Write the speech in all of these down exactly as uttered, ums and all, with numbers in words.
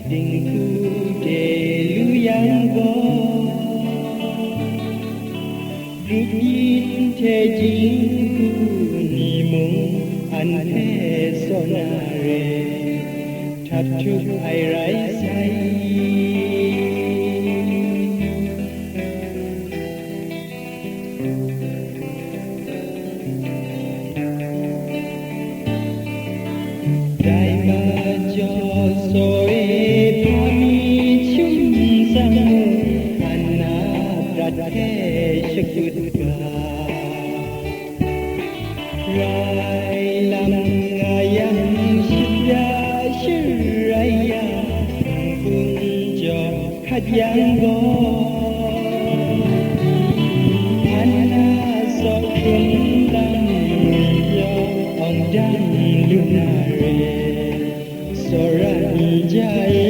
Dinghku de lu yang gaw, grup yin hte jinghku ni mung an hpe saw na re, htap htup ai rai sai. Dai majaw, saw e hpa mi chyum tsang mu, an a prat hpe shakut ga. Rai lam nga yang, shada sharai yang, n-gun jaw hkat yang gaw, an a saw hkrun lam ngwi pyaw awng dang lu na re, tsawra n ja e.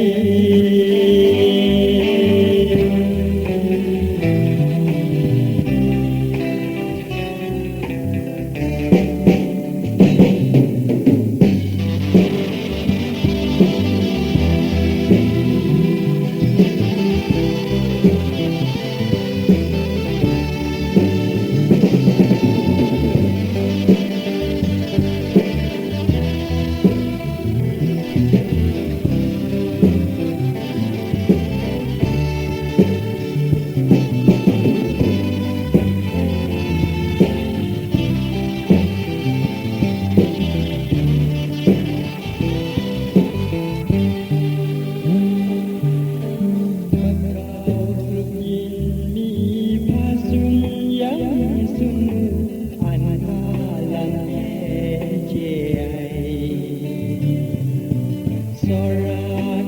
Tsawra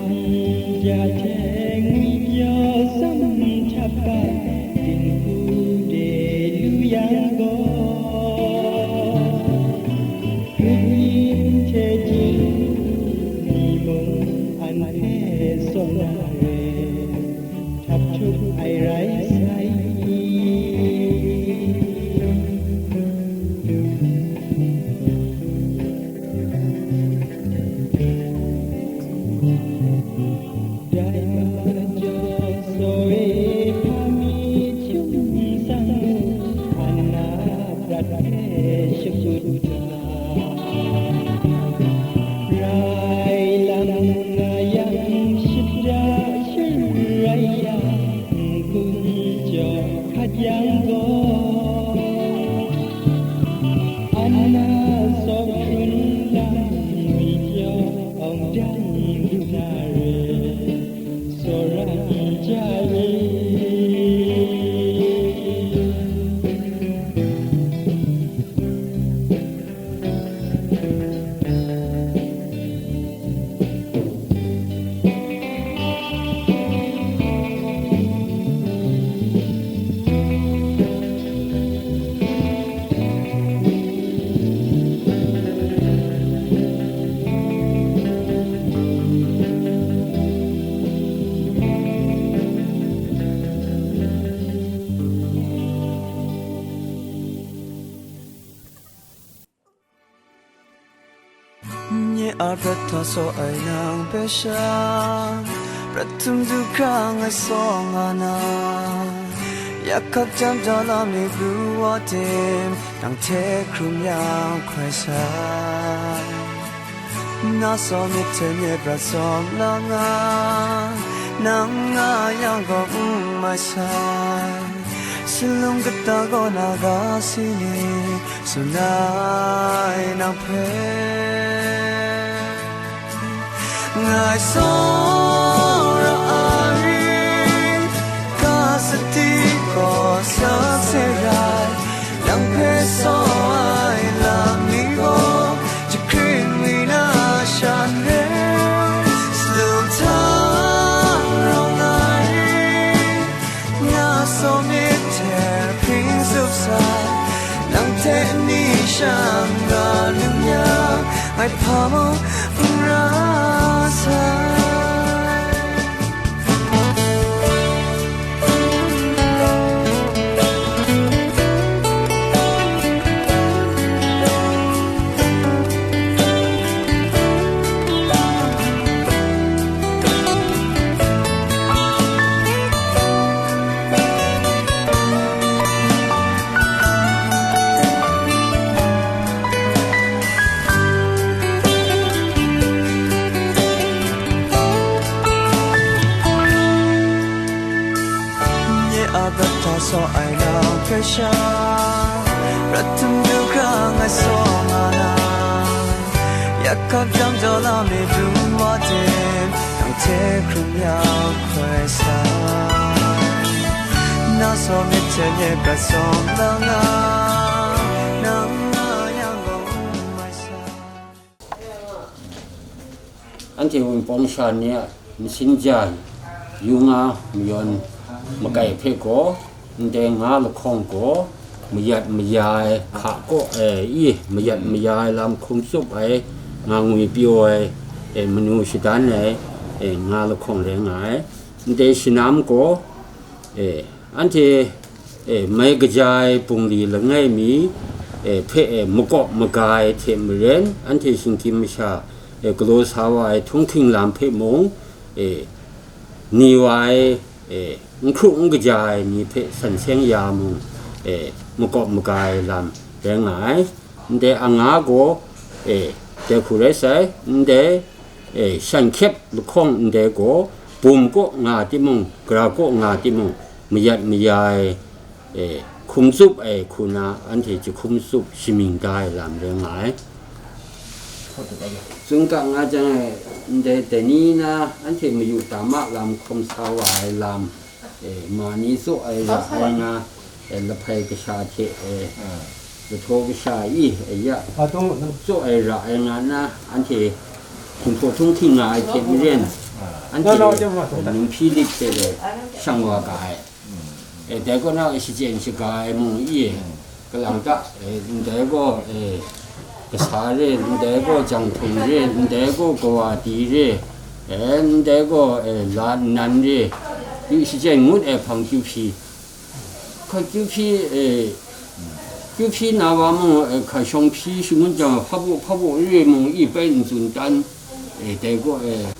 n ja hte ngwi pyaw tsam htap ai dinghku de lu yang gaw, grup yin hte jinghku ni mung an hpe saw na re, htap htup ai rai sai. Dai majaw, saw e hpa mi chyum tsang mu, an a prat hpe shakut ga. Rai lam nga yang, shada sharai yang, n-gun jaw hkat yang gaw, an a saw hkrun lam ngwi pyaw awng dang lu na re, tsawra n ja e. Nye a prat hta saw ai nang hpe sha, prat htum du hkra ngai saw nga na, ya hkap jam da lam mi pru wa tim, nang hte hkrum yang hkoi sa. Na saw myit hte nye prat sawm la nga, nang nga yang gaw n mai sai. Salum kata gaw na ga si ni, tsun ai nang hpe. Ngai tsawra ai, ka sadi gaw sakse rai, nang hpe saw ai lam ni gaw, jahkring mi na shan re, salum hta rawng ai. Nga saw myit hte hpring zup sai, nang hte ni shang ga lu yang, ngai hpa mung n ra sai. Sha, prat htum du hkra ngai saw nga na, yak hkap jang jaw la me du wa tim, nang hte hkrum ya hkoi sa. Na saw myit hte myit prat sawm la nga, nang nga yang gaw n mai sa. Anhte Wunpawng sha ni a nsin ja yu nga mayawn makai hpe gaw, ndai nga lahkawng gaw, mayat maya ai hka kaw ai i, mayat maya ai lam hkum tsup ai, nga ngwi pyaw ai, e, manu shadan ai, e, nga lahkawng rai nga ai. Ndai shanam gaw, e, anhte, e, mai kaja ai bungli langai mi, e, hpe, e, makawp maga ai hte maren, anhte shinggyim masha, e, galaw sa wa ai htunghking lam hpe mung, e, ni wa ai, e, n hkru n kaja ai ni hpe san seng ya mung, e, makawp maga ai lam rai nga ai. Ndai anga gaw, e, dai hku rai sai, ndai, e, shan hkyep lahkawng ndai gaw, bum kaw nga timung, gara kaw nga timung, mayat maya ai, e, hkum tsup ai hku na anhte jahkum tsup shamying da ai lam rai nga ai. Tsun ga nga jang e, ndai dai ni na anhte mayu dama lam hkawm sa wa ai lam, e, ma ni tsaw ai ra ai nga, e, lahpai kasha hte, e, lahtaw kasha i, e, ya, tsaw ai ra ai nga na, anhte hkinhpaw htunghking nga ai hte maren, anhte num hpyi lit hte e shang wa ga ai. E, dai kaw na shachyen shaga ai mung i, kalang ta, e, ndai gaw, e, kasa re, ndai gaw janghkrum re, ndai gaw kawati re, e, ndai gaw, e, la nnan re, yu shachyen ngut ai hpang kyu hpyi. Hkoi kyu hpyi, e, kyu hpyi na wa mung, e, hka shawng hpyi shangun jang, hpabaw hpabaw re mung i bai n tsun tan, e, dai gaw, e,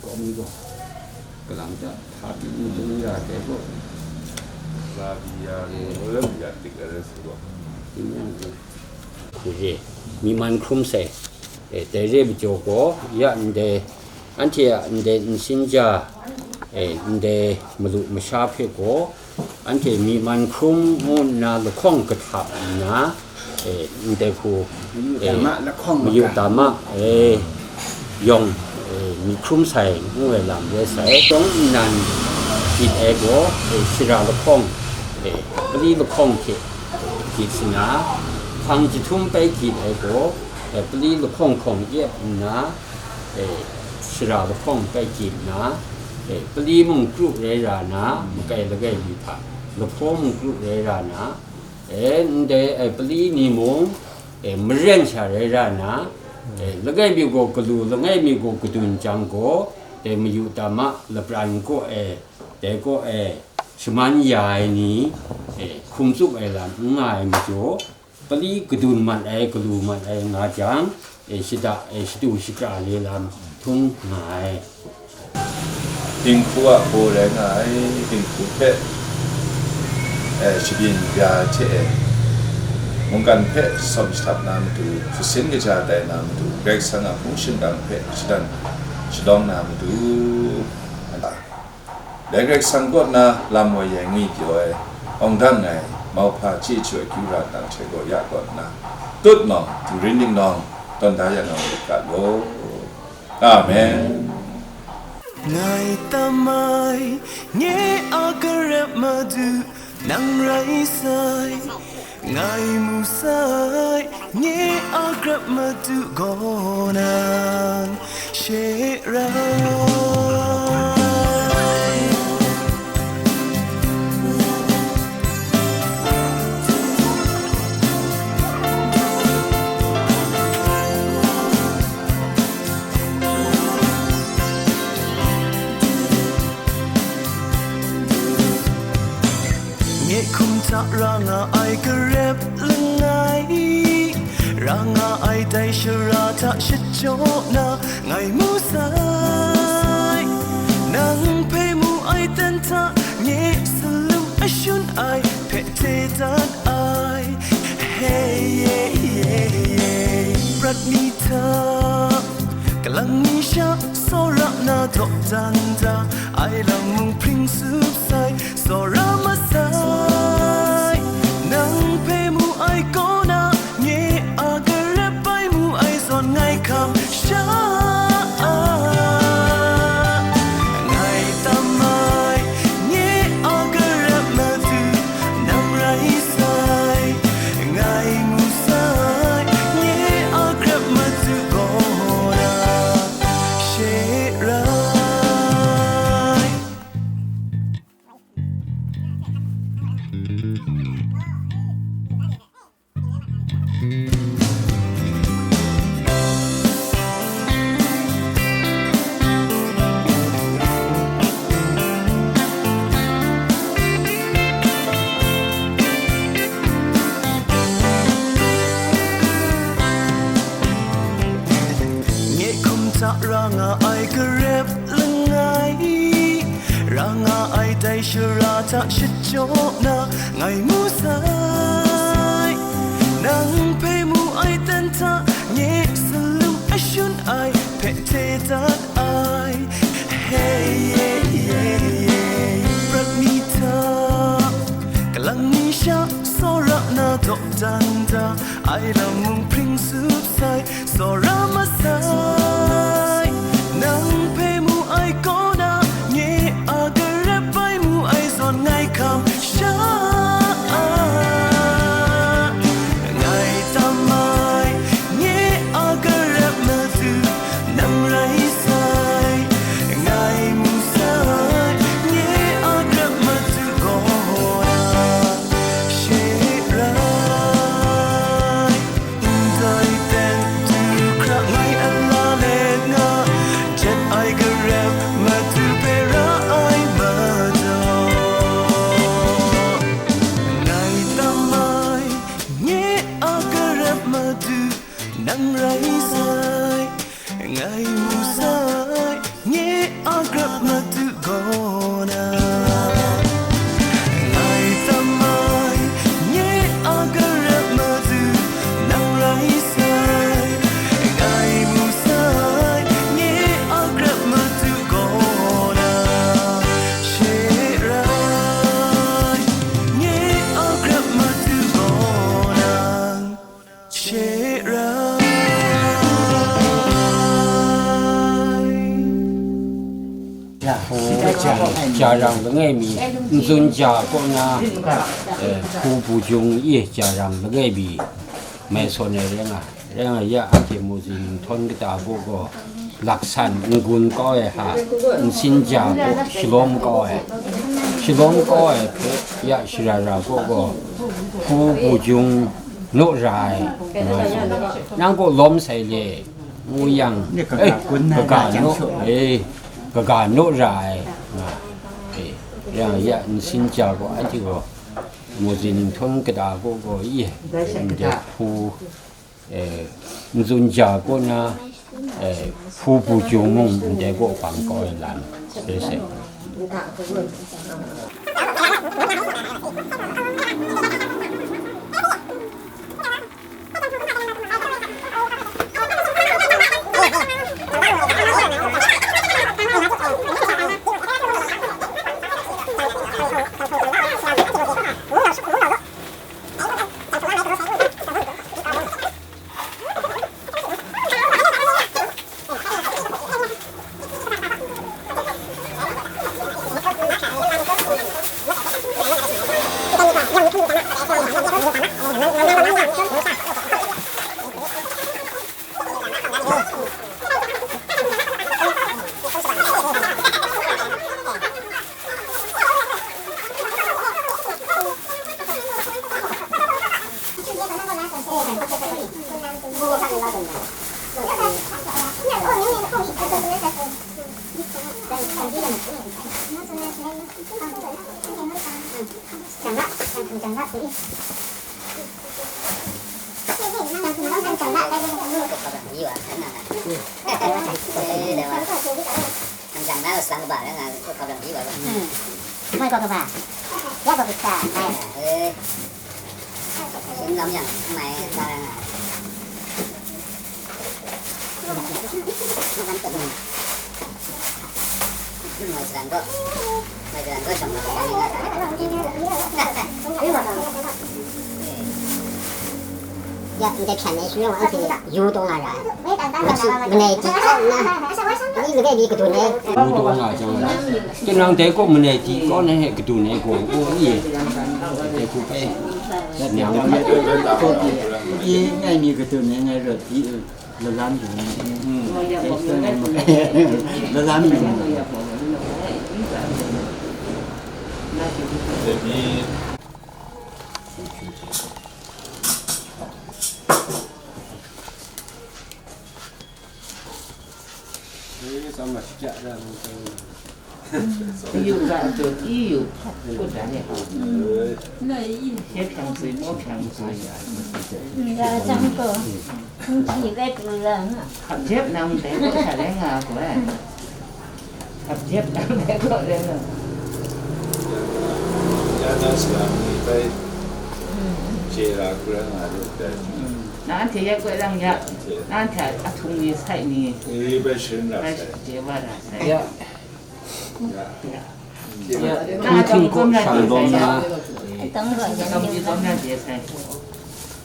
Kawm ni gaw, kalang ta, hpa pyi n tsun ya dai gaw, Rabia, eh, Moram ya tik ara su gaw. Tingnan e, hku re, mi man hkrum sai, e, dai re majaw gaw, ya ndai, anhte a ndai nsin ja, e, ndai malu masha hpe gaw, anhte mi man hkrum ngu nna lahkawng kahtap nna, e, ndai hku, e, dama lahkawng mayu maga. Dama, e, yawng, e, mi hkrum sai ngu ai lam rai sai. Yawng nnan gyit ai gaw, e, shara lahkawng, e, pali lahkawng hte gyit sanga, hpang jahtum bai gyit ai gaw, e, pali lahkawng hkawng yep nna, e, shara lahkawng bai gyit nna, e, pali mung kru rai ra na, makai langai mi hta lahpaw mung kru rai ra na, e, ndai, e, pali ni mung, e, maren sha rai ra na, e, langai mi gaw galu, langai mi gaw kadun jang gaw, dai mayu dama lapran kaw e, dai kaw e, shaman ya ai ni, e, hkum tsup ai lam n nga ai majaw, pali kadun mat ai, galu mat ai nga jang, e, shada, e, shadu shakra le lam htum nga ai. Dinghku a hpaw rai nga ai, dinghku hpe, e, shabyin ya ai hte e, mungkan hpe shawm shahtap na matu, shasin kaja tai na matu, Karai Kasang a hpung shingkang hpe shadan shalawng na matu. Dai Karai Kasang kaw na lam woi ai ngwi pyaw ai, awng dang ai, mauhpa chye chyaw ai kyu ra nang hte gaw ya kaw nna, tutnawng, dingrin dingnawng, tawn da ya nga u ga law. Amen. Ngai tam ai, nye a garep Madu, nang rai sai. Ngai mu sai, nye a grep Madu gaw nang she rai. Nye hkum hta ra nga ai garep langai, ra nga ai dai shara hta shachyaw na ngai mu sai. Nang hpe mu ai ten hta nye salang ashun ai hpe hte dat ai. Hey, yeah, yeah, yeah. Prat mi hta, kalang mi Sha tsawra na dawdan da ai lam mung hpring sup sai, tsawra masai. Nang hpe mu ai kaw na, nye a garep bai mu ai zawn ngai hkam sha ai. Ngai tam ai, nye a garep Madu, nang rai sai. Ngai mu sai, nye a garep Madu gaw na she rai. Nye hkum hta ra nga ai garep langai, ra nga ai dai shara hta shachyaw na ngai mu sai. Nang hpe mu ai dan hta nye salum ashun ai hpe hte dat ai. Hey, yeah, yeah, yeah. Prat mi hta, kalang mi sha, tsawra na dawdan da ai lam mung hpring sup sai, tsawra masai. Nang hpe mu ai kaw na, nye a garep bai mu ai zawn ngai hkam sha ai. Ngai tam ai, nye a garep Madu, nang rai sai. Ngai mu sai, nye a garep Madu gaw na she rai. Ndai ten du hkra ngai a la let nga, jet ai garep Madu hpe ra ai majaw, ngai tam ai, nye a garep Madu, nang rai sai. Ngai mu sai, nye a garep Madu gaw na. Ngai tam ai, nye a garep Madu, nang rai sai. Ngai mu sai, nye a garep Madu gaw na. She rai, nye a garep Madu gaw na. She rai. Hpu, ja rang langai mi, n tsun ja kaw na, eh, hpu bu jung i ja rang langai mi, mai sawn ai rai nga, rai nga ya, anhte mu zing htawn kata kaw gaw, laksan n-gun kau ai hta, nsin ja kaw shalawm kau ai, shalawm kau ai hpe ya shara ra kaw gaw, hpu bu jung naw ra ai, nga ai. Nang gaw lawm sai le, ngu yang, ni kaga eh, gun na kaga na naw, eh, kaga naw ra ai, nga, eh, yang ya nsin ja gaw, anhte gaw, mu zing htawn kata kaw gaw, i, ndai hpu, eh, n tsun ja kaw na, eh, hpu bu jung mung ndai kaw bang kau ai lam, sai sai. Mai kaw kaba, ya kaw kata, mai. Eh. Shin lam yang, mai sa na. Ya, ndai hpyan ai shaloi anhte yu taw nga ra ai. Masi manai di kaw nna, ni lade ni kadun ai. Yu taw nga jang, tinang dai kaw manai di kaw na he kadun ai gaw, u i, dai hku bai, nyang, i ngai ni kadun ai ngai rawt di, lalam yung, lalam yung. Yu ga tu, i yu hpat kut dan e. Ye hpyang sui, mo hpyang sui. Nga jang gaw, hpunhkri bai pru la nga. Hkap jep nang dai gaw sha rai nga gaw ai. Hkap jep nang dai gaw rai nga. Ya na salang ni bai je la kura nga lu dai. Na anhte ya koi lang ya. Na anhte a htung ni sai ni. Ni bai shirin ra bai sai. Je wa ra sai. Ya. Ya. Htung hting kaw shang lawm na.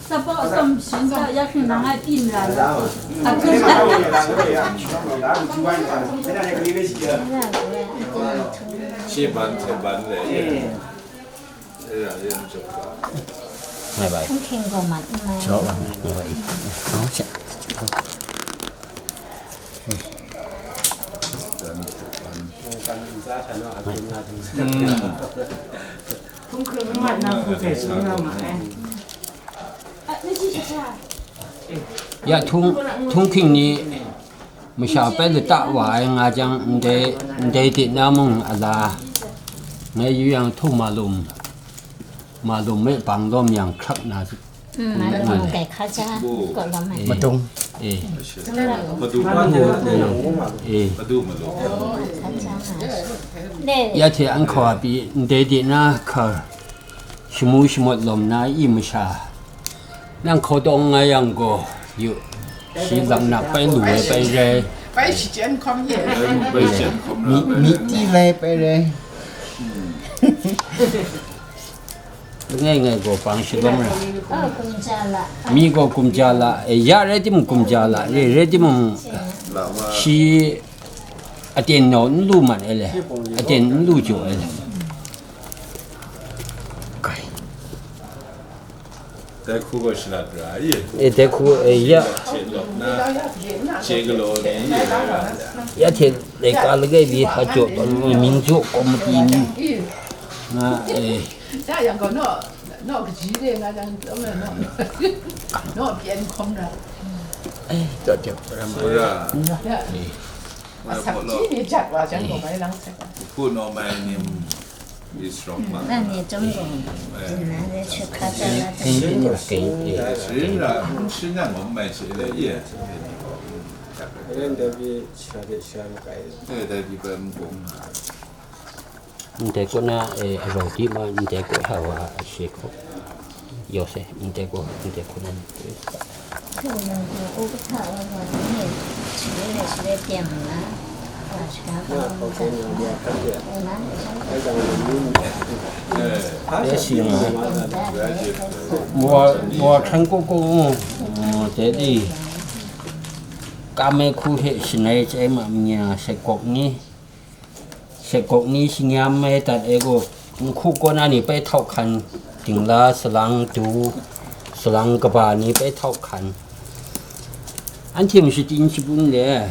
Sapo atsam shin ta ya hkrung na ngai pyi mara la. Shi ban, shi ban le. Bye bye. Htung hting gaw mat n mai. Chyaw wan, bye bye. Htung hting. Ya htung, htung hking ni masha bai lata wa ai nga jang, ndai, ndai de na mung a la, ngai yu yang htung malum, malum me bang lawm yang hkrak na, mm, malum kai hka ja, ko lawm ai. Madung. Eh. Madu, madu, eh. Madu, madu. Hka ja nga. Ya hte an hkawa pyi, ndai de na hkar, shamu shamawt lawm na i masha, nang hkaw tawng nga yang gaw, yu, shi lang nak bai lu ai bai rai. Bai shi jen hkawm ye. Bai shi jen hkawm mi, ra bai. Mi ti lai bai rai. Langai ngai gaw pang shalawm ra. Oh, kumja la. Mi gaw kumja la, eh, ya rai timung kumja la, re rai timung shi aten nau n lu man ai le, aten n lu jaw ai le. Kai. Dai hku gaw shalat ra ai. Eh, dai hku, eh, ya. Che lawm na, che galaw ni, ye rai ra. Ya hte laika langai mi hpa jaw tawn, ming jaw komati ni. Nga, eh. Ya yang gaw naw, naw kaji de nga jang, naw, naw pyen hkawm ra. Eh, jaw jaw, ram. Sura. Ya. Eh. Asap ji ni jat wa jang gaw mai lang sai. Hpu naw mai ni. Is wrong ma. Na ni zhong gong, eh, na ni shi hka ja la. Shirin ra, shirin yang wang mai shi le ye. Ren da bi sha de sha kai. Eh, da bi ban gong. Ndai kaw na, eh, arau di ma, ndai kaw ha wa a she ko. Yo se, ndai kaw, ndai kaw na. Ya shi ma. Mwa, mwa hkran ko ko, mm, te di. Ka me hku he shanai chye ma mya shakawk ni. Shakawk ni shingyam mai dat ai gaw, nhku kaw na ni bai htau hkan, dingla, salang du, salang kaba ni bai htau hkan. Anhte mashachyin shabun le,